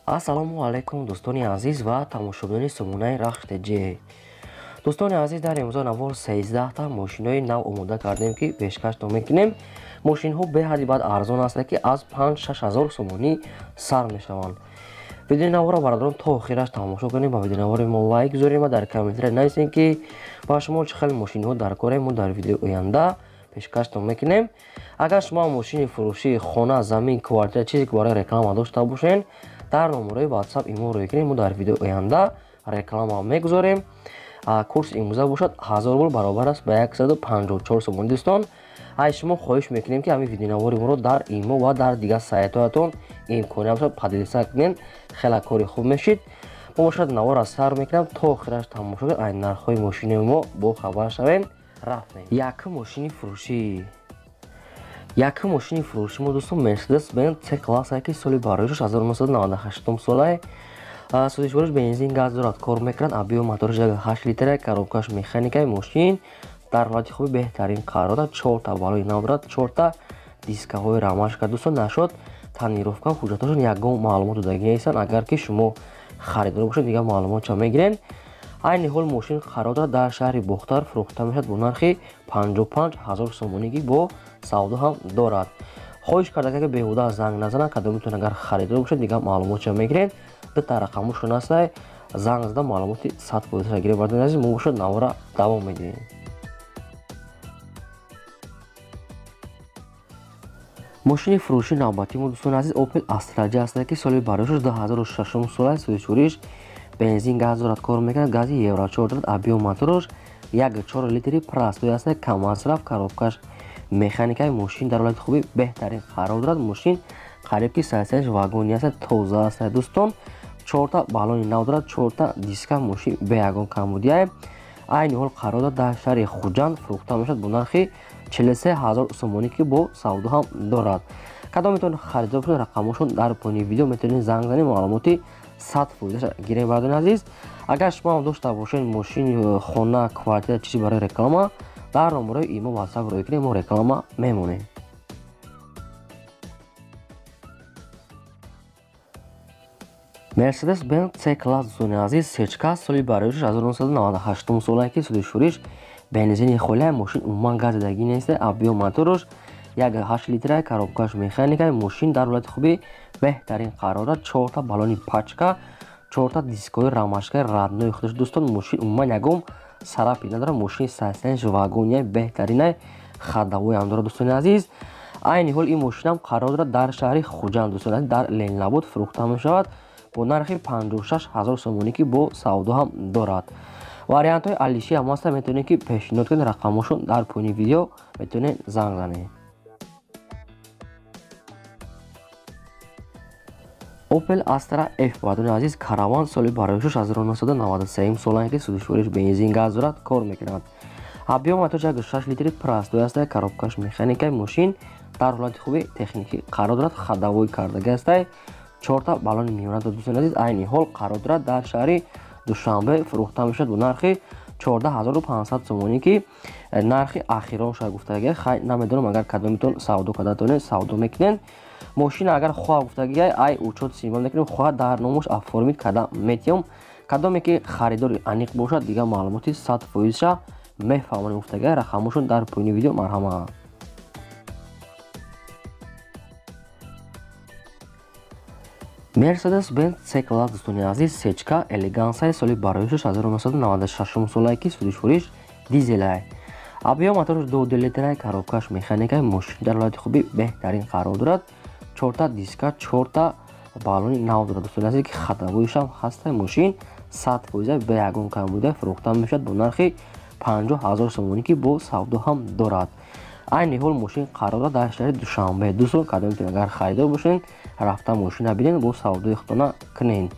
Ассалому алайкум, дӯстони азиз ва тамошобинони сомонаи Рахш ТЖ. Дӯстони азиз, дар имрӯза навор 13та мошинои нав омода кардем, ки пешкаштон мекунем. Мошинҳо беҳади бад арзон ҳастанд, ки аз 5-6 ҳазор сомонӣ сар мешаванд. Видеои наворро, бародарон, то охираш тамошо кунем, ба видеонавори мо лайк гузорем ва дар комментария нависем, ки ба шумо чӣ хел мошинҳо дар корем, мо дар видеои оянда пешкаштон мекунем. Агар шумо мошини фурӯшӣ, хона, замин, квартира, чизе ки барои реклама дошта бошед, дар номерои WhatsApp имо рӯй кунем, мо дар видеои оянда реклама мегузорем. Курс имрӯза бошад 1000 рубл баробар аст ба 154 сомонӣ. Дӯстон, ай шумо хоҳиш мекунем, ки ҳамин видеонавори моро дар имо ва дар дигар сайтҳоятон имконият бошад поделиться кунед, хеле кори хуб мешид. Мо бошад навор сар мекунам, то охираш тамошо кунед, ай нархҳои мошини мо бохабар шавем. Рафтем. Якум мошини фурӯшӣ. Якум мошини фурӯши мо, дӯстон, Mercedes Benz C класс, ки соли бароишаш 1998 солае. Сӯзишвориш бензин, газ дорад, кор мекунад. Объём моториш 8 литра, коробкаш механикаи. Мошин дар ҳолати хуби беҳтарин қарор дорад, чорта балои нав дорад, чорта дискаҳои рамашка. Дӯстон, нашод тонировка, ҳуҷҷатҳошон ягон маълумот додагӣ нестанд. Агар ки шумо харидор бошед, дигар маълумотча мегиред. Айни ҳол мошин қарор дорад дар шаҳри Бохтар, фурӯхта мешавад бо нархи 55 ҳазор сомонӣ, ки бо савдо ҳам дорад. Хоҳиш карда, ки беҳуда занг назанад, кадомитон агар харидор бошед, дигар маълумотча мегиред. Дута рақамошон ҳастай, занг зада маълумоти 100%-ша гиред. Бардони азиз, мо бошад навора давом медиҳем. Мошини фурӯши навбатии мо, дӯстони азиз, Opel Astra J аст, ки соли бароишаш 2006 сола, сӯзишвориш бензин, газ дорад, кор мекунад, гази Евро 4 дорад, объём мотораш 1,4 литри простой аст, каммасраф, коробкаш механикаи. Мошин дар ҳолати хуби беҳтарин қарор дорад. Мошин қариб ки сарсариш вагони аст, тоза аст. Дӯстон, чорта баллони нав дорад, чорта диска, мошин бе ягон камбудия. Айни ҳол қарор дорад дар шаҳри Хуҷанд, фурӯхта мешавад бо нархи 43 ҳазор сомонӣ, ки бо савдо ҳам дорад. Кадометон харидор бошед, рақамошон дар поёни видео, метавонед занг занед, маълумоти 100%-ша гирем. Бардони азиз, агар шумо ҳам дошта бошед мошин, хона, квартира, чизе барои реклама, дар номерои имо WhatsApp рӯй кунем, мо реклама мемонем. Mercedes Benz C класс, дӯстони азиз, сечка, соли бароишаш 1998 сола, ки сӯзишвориш бензини холия, мошин умуман газ задагӣ нест, объём мотораш 1,8 литра, коробкаш механика. Мошин дар ҳолати хуби беҳтарин қарор дорад, чорта баллони пачка, чорта дискҳои рамашкаи родной худаш. Дӯстон, мошин умуман ягон сарапи надорад, мошини сарсанш вагония беҳтаринай, ходовой ҳам дорад. Дӯстони азиз, айни ҳол ин мошинам қарор дорад дар шаҳри Хуҷанд, дӯстони азиз, дар Ленинобод, фурӯхта мешавад бо нархи 56 ҳазор сомонӣ, ки бо савдо ҳам дорад. Вариантҳои алиши ҳам ҳаста, метавонед ки пешниҳод кунед, рақамошон дар поёни видео, метавонед занг занед. Opel Astra F, бардони азиз, караван, соли бароишаш 1993 сола, ки сӯзишвориш бензин, газ дорад, кор мекунад. Объём мотор 1,6 литри простой аст, коробкаш механикаи. Мошин дар ҳолати хуби техникӣ қарор дорад, ходовой кардагӣ ҳастай, чорта баллони миёна дорад. Дӯстони азиз, айни ҳол қарор дорад дар шаҳри Душанбе, фурӯхта мешавад бо нархи 14 500 сомонӣ, ки нархи ахирон шояд гуфтагия. Хай, намедонам, агар кадомитон савдо карда тавонед, савдо мекунед. Мошина агар хоҳа гуфтагия, ай учёт символ мекунем, хоҳа дар номуш оформить карда метиём. Кадоме ки харидори аниқ бошад, дигар маълумоти 100%-ша мефаҳмонем гуфтагия, рақамошон дар поёни видео, марҳамат. Mercedes Benz C класс, дӯстони азиз, сечка элегансай, соли бароишаш 1996 солае, ки сӯзишвориш дизелай, объём мотораш 2 литрай, коробкаш механикай. Мошин дар ҳолати хуби беҳтарин қарор дорад, чорта диска, чорта баллони нав дорад. Дӯстони азиз, ки ходовойшам ҳастай. Мошин 100% бе ягон камбуда фурӯхта мешавад бо нархи 50 ҳазор сомонӣ, ки бо савдо ҳам дорад. Айни ҳол мошин қарор дорад дар шаҳри Душанбе. Дӯстон, кадомитон агар харидор бошед, рафта мошина бинед, бо савдои худтона кунед.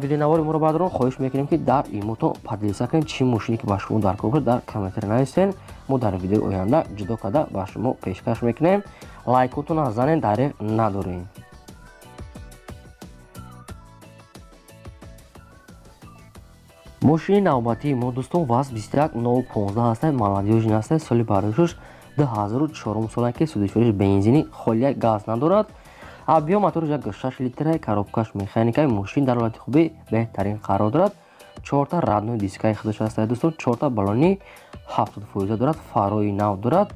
Видеонавори моро, бародарон, хоҳиш мекунем, ки дар имотон поделиться кунед, чӣ мошине ки ба шумо дар кор бошад, дар комментария нависед, мо дар видеои оянда ҷудо карда ба шумо пешкаш мекунем. Лайкотонро занед, дареғ надорем. Мошини навбатии мо, дӯстон, ВАЗ 21015 ҳастад, молодёжный ҳастад, соли бароишаш 2004 сола, ки сӯзишвориш бензини холия, газ надорад. Объём мотораш 1,6 литра, коробкаш механикаи, мошин дар ҳолати хуби беҳтарин қарор дорад. 4та родной дискаи худаш аст дӯстон, 4та баллони 70% дорад, фарои нав дорад.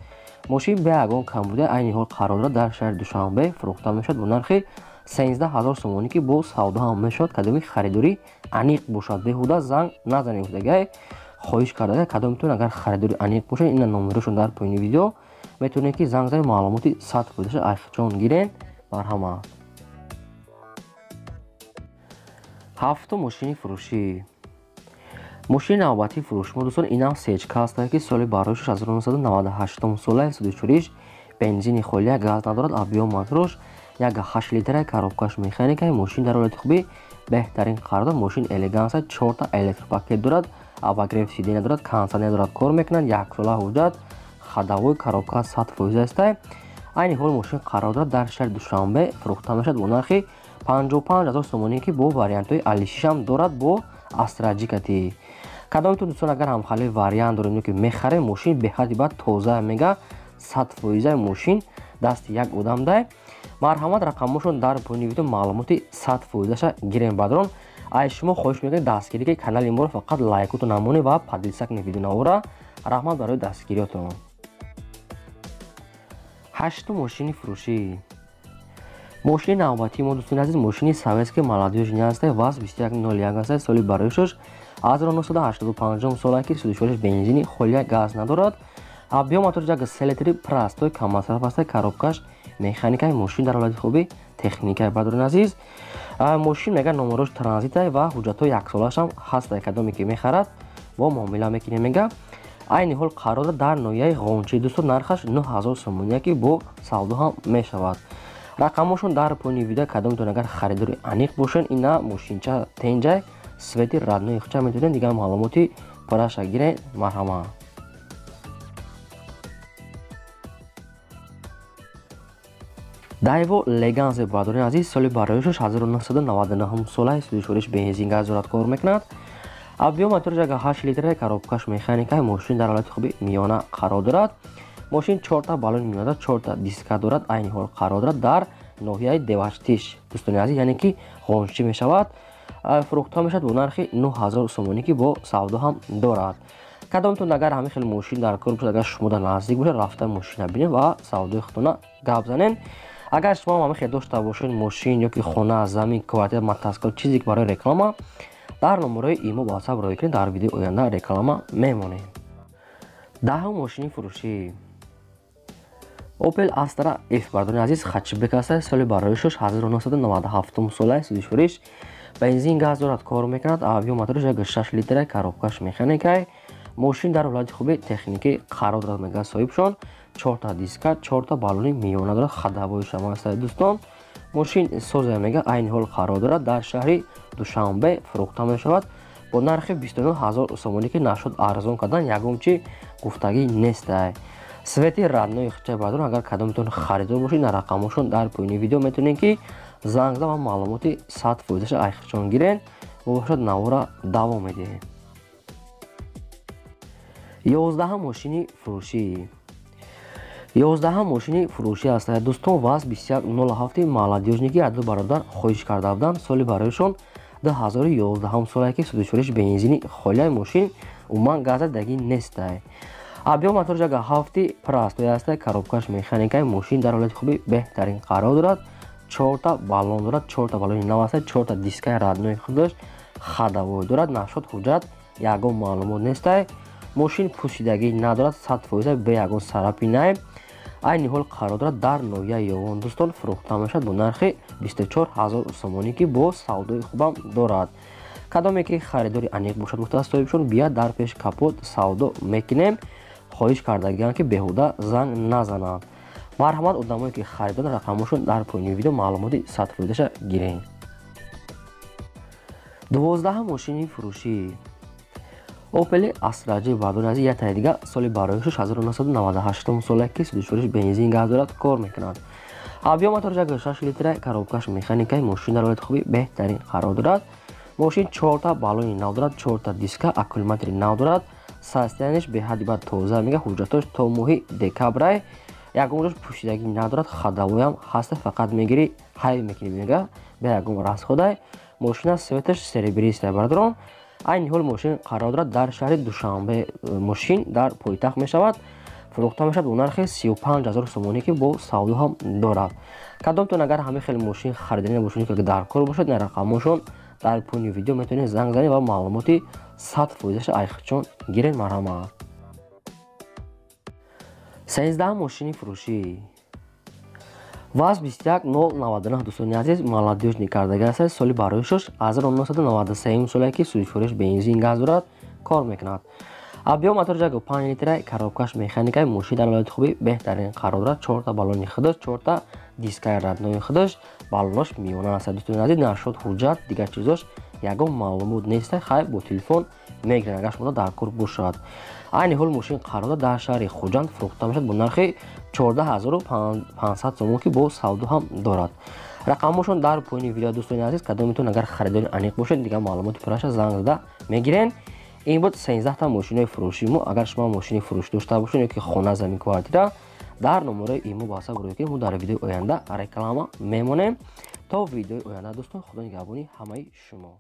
Мошин бе ягон камбуда айни ҳол қарор дорад дар шаҳри Душанбе, фурӯхта мешавад бо нархи 13 000 сомонӣ, ки бо савдо ҳам мешавад. Кадоми харидорӣ аниқ бошад, беҳуда занг назанед гуфтагай хоҳиш кардага. Кадомитон агар харидори аниқ бошад, ина номерошон дар поёни видео, метавонед ки занг занед, маълумоти 100%-ша айхчон гирен. Марҳамат. Ҳафтум мошини фурӯшӣ. Мошини навбатии фурӯши мо, дӯстон, инам сечка ҳастанд, ки соли бароишаш 1998 сола, судишуриш бензини холия, газ надорад. Объём мотораш 1,8 литра, коробкаш механика, мошин дар ҳолати хуби беҳтарин қарор дорад. Мошин элеганса, чорта электропакет дорад, обогрев сиденья дорад, кондиционер дорад, кор мекунад, яксола ҳуҷҷат, ходовой, коробка 100% аста. Айни ҳол мошин қарор дорад дар шаҳри Душанбе, фурӯхта мешавад бо нархи 55 000 сомонӣ, ки бо вариантҳои алишишам дорад, бо Астра Ҷи кати. Кадомитон, дӯстон, агар ҳамхалаи вариант дорем, ки мехарем, мошин беҳади бад тоза мега, 100% мошин дасти як одам дай. Марҳамат, рақамошон дар поёни видео, маълумоти 100%-аша гирем. Бадрон, ай шумо хоҳиш мекунед дастгирӣ ки канали моро фақат лайкотон намонед ва поделиться кунед видеонавора. Раҳмат барои дастгириётон. Ҳаштум мошини фурӯшӣ. Мошини навбатии мо, дӯстони азиз, мошини советский молодёжный аст, ВАЗ 2101 аст, соли бароишаш 1985 сола, ки судишориш бензини холия, газ надорад. Объём мотор 1,3 литри, простой, каммасраф аст, коробкаш механикаи, мошин дар ҳолати хуби техникаи. Бадрон азиз, мошин мега номерош транзитай ва ҳуҷҷатҳои яксолаашам ҳаст. Кадоме ки мехарад, бо муомила мекунем мега. Айни ҳол қарор дорад дар ноҳияи Ғончӣ, дӯстон, нархаш 9000 сомония, ки бо савдо ҳам мешавад. Рақамошон дар поёни видео. Кадомтон агар харидори аниқ бошед, ина мошинча тенҷай, цвети родной хуча, метавонед дигар маълумоти пораша гиред. Марҳамат. Дайво Леганзе, бардорини азиз, соли бароишаш 1999 сола, судишориш бензин, газ дорад, кор мекунад. Объём мотораш 1,8 литра, коробкаш механика, мошин дар ҳолати хуби миёна қарор дорад. Мошин чорта баллони миёна дорад, чорта диска дорад. Айни ҳол қарор дорад дар ноҳияи Деваштиш, дӯстони азиз, яъне ки Ғончӣ мешавад. Фурӯхта мешавад бо нархи 9000 сомонӣ, ки бо савдо ҳам дорад. Кадомтон агар ҳамин хел мошин дар кор бошад, агар шумо дар наздик бошад, рафта мошина бинед ва савдои худтона гап занед. Агар шумо ҳамин хел дошта бошед мошин ё ки хона, замин, квартира, мотоцикл, чизе ки барои реклама, дар номерои имо ватсап роҳӣ кунед, дар видеои оянда реклама мемонем. Даҳум мошини фурӯшӣ. Opel Astra F, бардони азиз, хэтчбек аст, соли бароишаш 1997 сола, судишуриш бензин, газ дорад, кор мекунад. Объём мотораш 1,6 литра, коробкаш механикай, мошин дар ҳолати хуби техникӣ қарор дорад мега соҳибшон. Чорта диска, чорта баллони миёна дорад, ходовой шама аст, дӯстон. Мошин соза мега. Айни ҳол қарор дорад дар шаҳри Душанбе, фурӯхта мешавад бо нархи 29 ҳазор сомонӣ, ки нашуд арзон кардан, ягон чи гуфтагӣ нестай. Цвети родной хча. Бардор, агар кадомтон харидор бошед, на рақамошон дар поёни видео, метавонед ки занг зада ва маълумоти 100%-аша айхчон гирен. Бошад, навора давом медиҳем. 11-ҳам мошини фурӯшӣ. 11-ҳам мошини фурӯшӣ аст, дӯстон, ВАЗ 2107 молодёжный, ки аду бародар хоҳиш карда буданд. Соли бароишон 2011 солае, ки судишориш бензини холияи, мошин умуман газадагӣ нестай. Объём мотор 1,7 простой аста, коробкаш механикаи, мошин дар ҳолати хуби беҳтарин қарор дорад. Чорта баллон дорад, чорта баллони нав аста, чорта дискаи родной худаш, ходовой дорад. Нашуд ҳуҷҷат ягон маълумот нестай. Мошин пӯсидагӣ надорад, 100% бе ягон сарапи най. Айни ҳол қарор дорад дар ноҳияи Ёвон, дӯстон, фурӯхта мешавад бо нархи 24 ҳазор сомонӣ, ки бо савдои хубам дорад. Кадоме ки харидори аниқ бошад, гуфтааст соҳибшон, бия дар пеш капот савдо мекунем. Хоҳиш кардагианд, ки беҳуда занг назананд. Марҳамат, одамое ки харидор, рақамошон дар поёни видео, маълумоти 100%-аша гирем. 12-ҳам мошини фурӯшӣ. Опели Астра Ҷ, бардори азиз, як таи дига, соли бароишаш 1998 сола, ки судишориш бензин, газ дорад, кор мекунад. Объём мотор 1,6 литра, коробкаш механикаи, мошин дар ҳолати хуби беҳтарин қарор дорад. Мошин чорта баллони нав дорад, чорта диска, аккумулятори нав дорад. Состояниеш беҳади бад тоза мега. Ҳуҷҷатош то моҳи декабрай. Ягон ҷош пӯшидагӣ надорад, ходовойам ҳаста, фақат мегирӣ, ҳай мекунӣ, мега бе ягон расходай. Мошина цветаш серебристая, бародарон. Айни ҳол мошин қарор дорад дар шаҳри Душанбе. Мошин дар пойтахт мешавад, фурӯхта мешавад бо нархи 35 000 сомонӣ, ки бо савдо ҳам дорад. Кадомтон агар ҳамин хел мошин харидани бошед, ки дар кор бошад, на рақамошон дар поёни видео, метавонед занг занед ва маълумоти 100 фоизаша айхчон гиред, марҳамат. 13 мошини фурӯшӣ ВАЗ 21099. Дӯстони азиз, молодёжный кардага аст. Соли барои шош 1993 соле, ки сӯзишвориш бензин, газ дорад, кор мекунад. Объём мотор 1,5 литра, коробкаш механикай. Мошин дар ҳолати хуби беҳтарин қарор дорад. Чорта баллони худаш, чорта дискаи родной худаш, баллонош миёна аст. Дӯстони азиз, нашод ҳуҷҷат, дигар чизош ягон маълумот нест. Хай, бо телефон мегиранд, агар шумо дар кор бошад. Айни ҳол мошин қарор дорад дар шаҳри Хуҷанд, фурӯхта мешавад бо нархи 14 500 сомон, ки бо савдо ҳам дорад. Рақамҳошон дар поёни видео, дӯстони азиз. Кадометон агар харидори аниқ бошед, дигар маълумоти пурраша занг зада мегирен. Ин буд 13та мошинои фурӯшии мо. Агар шумо мошини фурӯшӣ дошта бошед ё ки хона, замин, квартира, дар номерои имо ба WhatsApp рӯй кунед, мо дар видеои оянда реклама мемонем. То видеои оянда, дӯстон, худо нигаҳбони ҳамаи шумо.